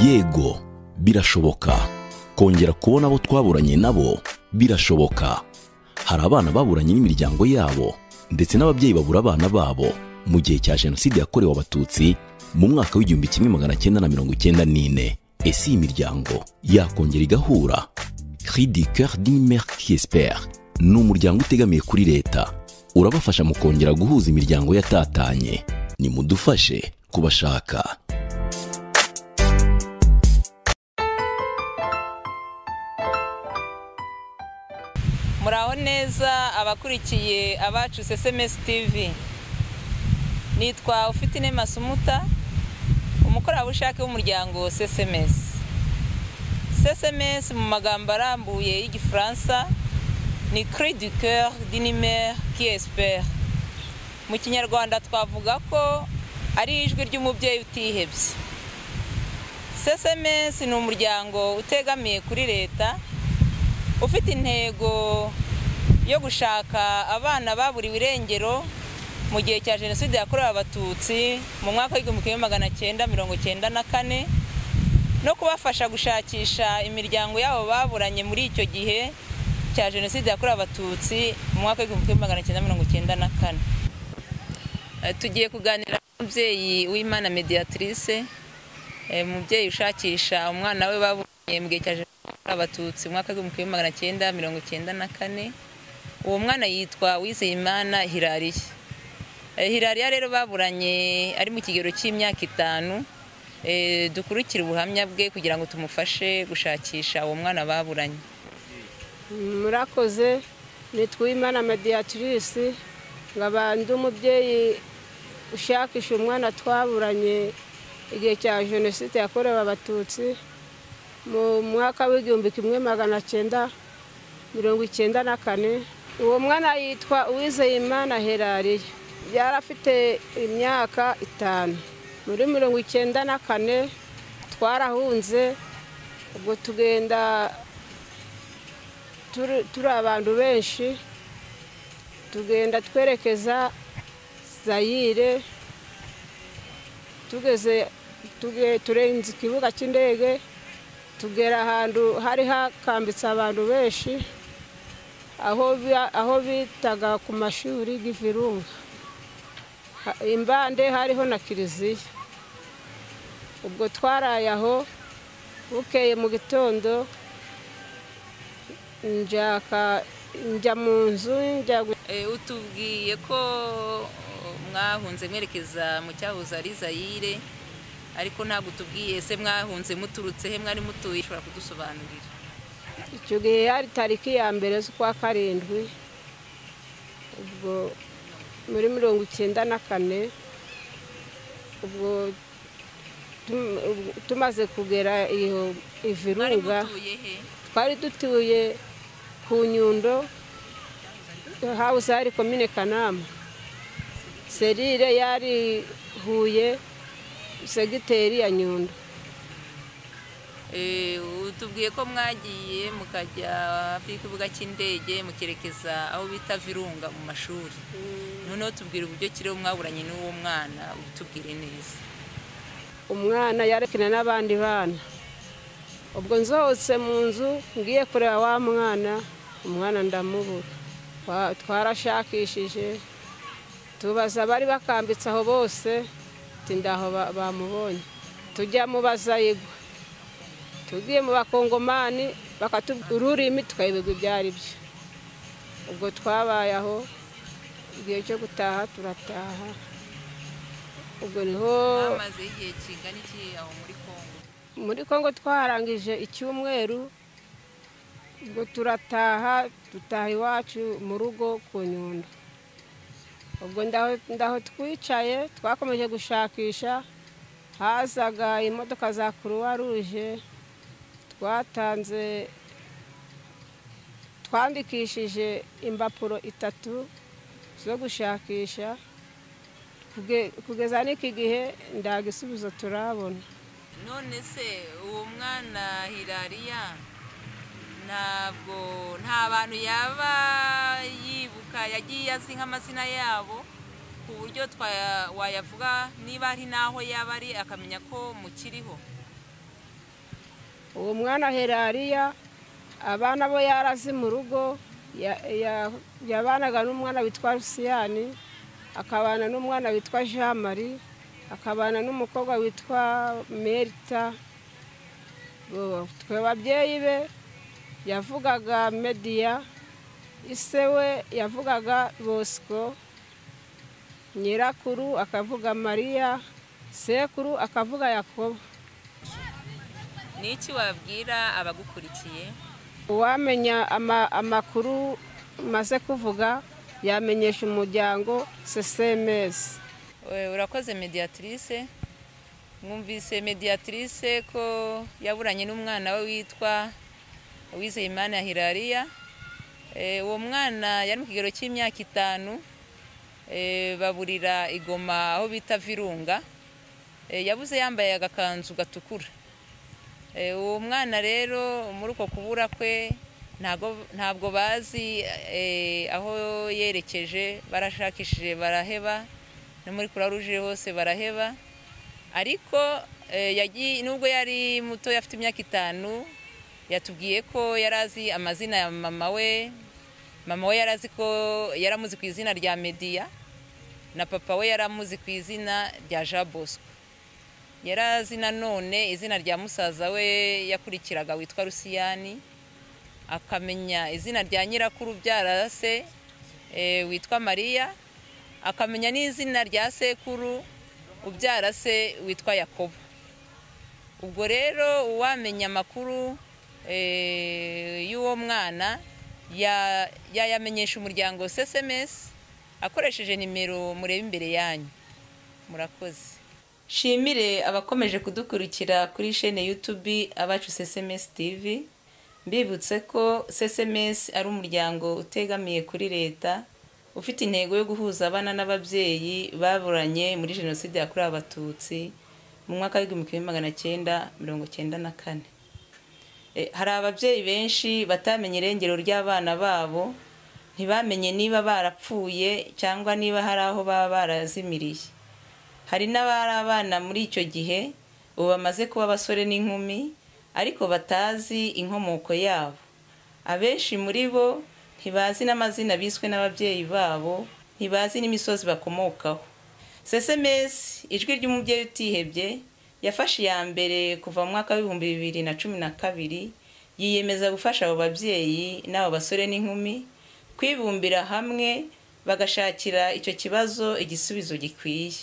Yego, birashoboka. Kongera kubona abo twaburanye nabo birashoboka. Hari abana baburanye n'imiryango yabo ndetse n'ababyeyi babura abana babo mu gihe cya Jenoside yakorewe Abatutsi mu mwaka w'1994. Ese iyi miryango yakongera igahura? Cri du Cœur d'une mère qui espère ni umuryango utegamiye kuri leta, urabafasha mu kongera guhuza imiryango yatatanye. Nimudufashe kubashaka. Muraho neza abakurikiye Abacu SMS TV. Nitwa Ufitinema Sumuta, umukorerabushake w'umuryango CCMS. CCMS mu magambo arambuye y'Igifaransa ni Cri du Cœur d'une mère qui espère. Mu Kinyarwanda twavuga ko ari ijwi ry'umubyeyi utihebye. CCMS ni umuryango utegamiye kuri leta, ufite intego yo gushaka abana baburiwe irengero mu gihe cya Jenoside yakorewe Abatutsi mu mwaka w'1994, no kubafasha gushakisha imiryango yabo baburanye muri icyo gihe cya Jenoside yakorewe Abatutsi mu mwaka w'1994. Tugiye kuganira n'umubyeyi Uwimana Mediatrice, umubyeyi ushakisha umwana we baburanye mu gihe cya Jenoside Abatutsi mu mwaka w'1994. Uwo mwana yitwa Uwizeyimana Hirariya. Hirariya rero baburanye ari mu kigero cy'imyaka 5. Dukurikire ubuhamya bwe kugira ngo tumufashe gushakisha uwo mwana baburanye. Murakoze, nitwa Uwimana Mediatrice, nkaba ndi umubyeyi ushakisha umwana twaburanye igihe cya Jenoside yakorewe Abatutsi mu mwaka w'1994. Uwo mwana yitwa Uwizeyimana Hirariya, yari afite imyaka 5. Muri 94 twarahunze, ubwo tugenda turi abantu benshi, tugenda twerekeza Zayire. Tugeze turenze ikibuga cy'indege, tugera ahantu hari hakambitse abantu benshi, aho bitaga ku mashuri y'Ivirunga, imbande hariho na kiliziya. Ubwo twaraye aho, bukeye mu gitondo njya mu nzu. Utubwiye ko mwahunze mwerekeza mu cyahoze ari Zayire, ariko ntabwo utubwiye ese mwahunze muturutse he, mwari mutuye? Ushobora kudusobanurira? Icyo gihe yari tariki ya 1 z'ukwa 7, ubwo muri 94. Ubwo tumaze kugera iyo Ivirunga, twari dutuye ku Nyundo, house hari komine Kanama, serire yari Huye, segiteri ya Nyundo. Utubwiye ko mwagiye mukajya hafi y'ikibuga cy'indege mukerekeza aho bita Virunga mu mashuri. Noneho tubwire uburyo kiriho mwaburanye n'uwo mwana, ubitubwire neza. Umwana yarekina n'abandi bana. Ubwo nsohotse mu nzu ngiye kureba wa mwana, umwana ndamubura. Twarashakishije, tubaza abari bakambitse aho bose, ndaho bamubonye. Tujya mu Bazayigwa, tugiye mu Bakongomani, bakatubwira ururimi tukayibigwa ibyo ari byo. Ubwo twabaye aho, igihe cyo gutaha turataha. Ubwo niho mwamaze igihe kingana iki aho muri Kongo? Muri Kongo twarangije icyumweru, ubwo turataha, dutaha iwacu mu rugo ku Nyundo. Ubwo ndaho twicaye, twakomeje gushakisha, hazaga imodoka za Croix Rouge, twatanze, twandikishije impapuro 3 zo gushakisha. Kugeza n'iki gihe nda gisubizo turabona. None se uwo mwana Hirariya ntabwo nta bantu yaba yibuka, yagiye azi nk'amazina yabo ku buryo wayavuga niba ari naho yaba ari akamenya ko mukiriho? Uwo mwana Herariya abana bo yarazi mu rugo, yabanaga n'umwana witwa Rusiyani, akabana n'umwana witwa Jean Marie, akabana n'umukobwa witwa Merita. Twe babyeyi be yavugaga Media, ise we yavugaga Bosco, nyirakuru akavuga Maria, sekuru akavuga Yakobo. Niki wabwira abagukurikiye? Uwamenya amakuru maze kuvuga yamenyesha umuryango CCMS. Urakoze Mediatrice. Mwumvise Mediatrice ko yaburanye n'umwana we witwa Uwizeyimana Hirariya. Uwo mwana yari mu kigero cy'imyaka 5, baburira igoma aho bita Virunga. Yabuze yambaye agakanzu gatukura. Uwo mwana rero muri uko kubura kwe ntabwo bazi aho yerekeje, barashakishije baraheba, no muri Croix Rouge hose baraheba. Ariko nubwo yari muto afite imyaka 5, yatubwiye ko yarazi amazina ya mama we. Mama we yarazi ko yaramuzi ku izina rya Media, na papa we yaramuzi ku izina rya Jean Bosco. Yarazi nanone izina rya musaza we yakurikiraga witwa Rusiyani, akamenya izina rya nyirakuru byara se witwa Maria, akamenya n'izina rya sekuru ubyara se witwa Yakobo. Ubwo rero uwamenya amakuru y'uwo mwana yayamenyesha umuryango CCMS akoresheje nimero mureba imbere yanyu. Murakoze. Shimire abakomeje kudukurikira kuri chaîne YouTube Abacu CCMS TV. Mbibutse ko CCMS ari umuryango utegamiye kuri leta, ufite intego yo guhuza abana n'ababyeyi baburanye muri Jenoside yakorewe Abatutsi mu mwaka w'1994. Hari ababyeyi benshi batamenye irengero ry'abana babo, ntibamenye niba barapfuye cyangwa niba hari aho baba barazimiriye. Hari n'abari abana muri icyo gihe ubu bamaze kuba abasore n'inkumi, ariko batazi inkomoko yabo. Abenshi muri bo ntibazi n'amazina biswe n'ababyeyi babo, ntibazi n'imisozi bakomokaho. CCMS ijwi ry'umubyeyi utihebye yafashe iya mbere kuva mu mwaka w'2012, yiyemeza gufasha abo babyeyi n'abo basore n'inkumi kwibumbira hamwe bagashakira icyo kibazo igisubizo gikwiye.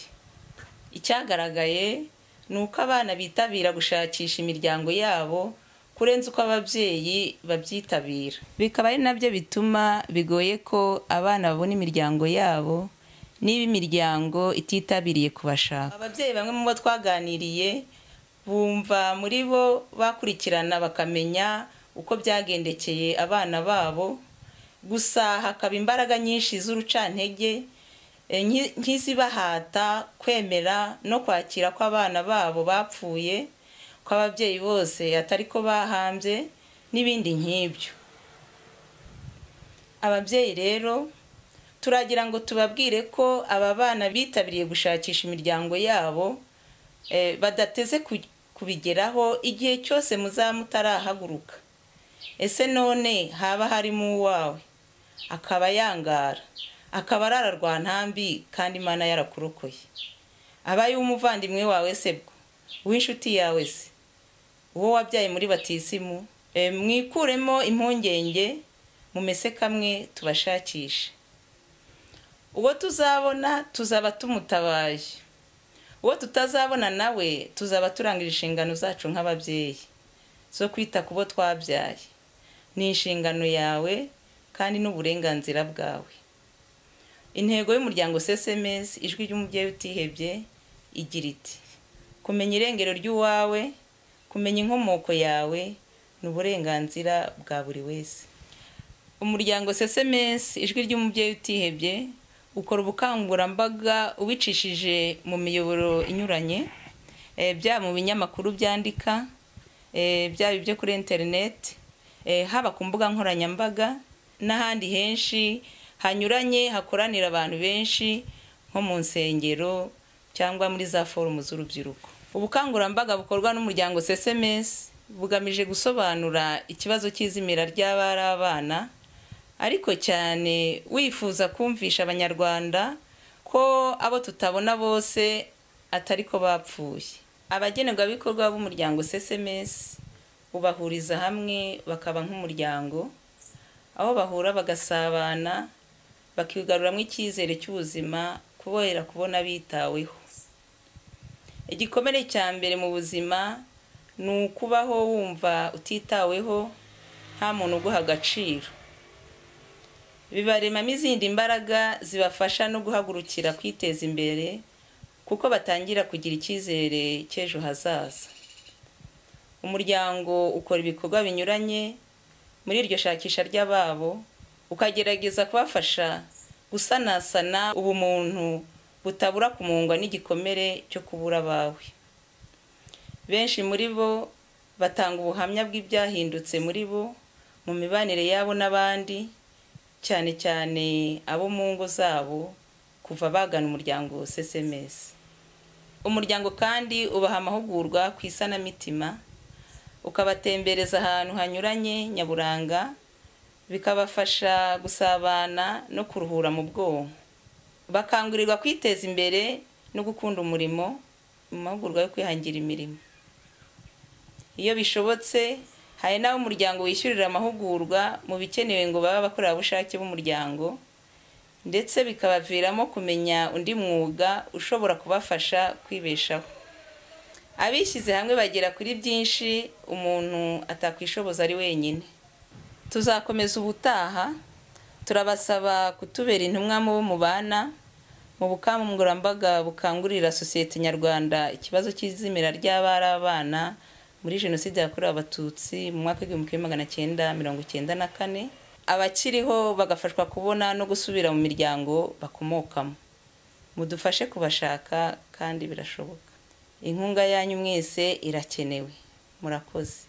Icyagaragaye ni uko abana bitabira gushakisha imiryango yabo kurenza uko ababyeyi babyitabira, bikaba ari nabyo bituma bigoye ko abana babona imiryango yabo niba imiryango ititabiriye kubashaka. Ababyeyi bamwe mu bo twaganiriye bumva muri bo bakurikirana bakamenya uko byagendekeye abana babo, gusa hakaba imbaraga nyinshi z'urucantege nk'izibahata kwemera no kwakira ko abana babo bapfuye, ko ababyeyi bose atari ko bahambye n'ibindi nk'ibyo. Ababyeyi rero turagira ngo tubabwire ko aba bana bitabiriye gushakisha imiryango yabo badateze kubigeraho igihe cyose muzamutarahaguruka. Ese none haba harimo uwawe akaba yangara, akaba arara rwantambi kandi Imana yarakurokoye, abaye umuvandimwe wawe se bwo, uw'inshuti yawe se, uwo wabyaye muri batisimu, mwikuremo impungenge mumese kamwe tubashakishe. Uwo tuzabona tuzaba tumutabaye, uwo tutazabona nawe tuzaba turangije inshingano zacu nk'ababyeyi zo kwita ku bo twabyaye. Ni inshingano yawe kandi n'uburenganzira bwawe. Intego y'umuryango CCMS ijwi ry'umubyeyi utihebye igira iti: kumenya irengero ry'uwawe, kumenya inkomoko yawe ni uburenganzira bwa buri wese. Umuryango CCMS ijwi ry'umubyeyi utihebye ukora ubukangurambaga ubicishije mu miyoboro inyuranye, byaba mu binyamakuru byandika, byaba ibyo kuri internet, haba ku mbuga nkoranyambaga n'ahandi henshi hanyuranye hakoranira abantu benshi nko mu nsengero cyangwa muri za forumu z'urubyiruko. Ubukangurambaga bukorwa n'umuryango CCMS bugamije gusobanura ikibazo cy'izimira ry'abari abana, ariko cyane wifuza kumvisha Abanyarwanda ko abo tutabona bose atari ko bapfuye. Abagenerwabikorwa b'umuryango CSMS ubahuriza hamwe bakaba nk'umuryango, aho bahura bagasabana, bakigaruramo icyizere cy'ubuzima kubera kubona bitaweho. Igikomere cya mbere mu buzima ni ukubaho wumva utitaweho, nta muntu uguha agaciro. Bibaremamo izindi mbaraga zibafasha no guhagurukira kwiteza imbere, kuko batangira kugira icyizere cy'ejo hazaza. Umuryango ukora ibikorwa binyuranye muri iryo shakisha ry'ababo, ukagerageza kubafasha gusanasana ubumuntu butabura kumungwa n'igikomere cyo kubura abawe. Benshi muri bo batanga ubuhamya bw'ibyahindutse muri bo mu mibanire yabo n'abandi, cyane cyane abo mu ngo zabo kuva bagana umuryango CSMS. Umuryango kandi ubaha amahugurwa ku isanamitima, ukabatembereza ahantu hanyuranye nyaburanga, bikabafasha gusabana no kuruhura mu bwonko. Bakangurirwa kwiteza imbere no gukunda umurimo mu mahugurwa yo kwihangira imirimo. Iyo bishobotse, hari n'abo umuryango wishyurira amahugurwa mu bikenewe ngo babe abakorerabushake b'umuryango, ndetse bikabaviramo kumenya undi mwuga ushobora kubafasha kwibeshaho. Abishyize hamwe bagera kuri byinshi umuntu atakwishoboza ari wenyine. Tuzakomeza ubutaha, turabasaba kutubera intumwa mu bo mubana mu bukangurambaga bukangurira sosiyete nyarwanda ikibazo cy'izimira ry'abari abana muri Jenoside yakorewe Abatutsi mu mwaka w'1994, abakiriho bagafashwa kubona no gusubira mu miryango bakomokamo. Mudufashe kubashaka kandi birashoboka. Inkunga yanyu mwese irakenewe. Murakoze.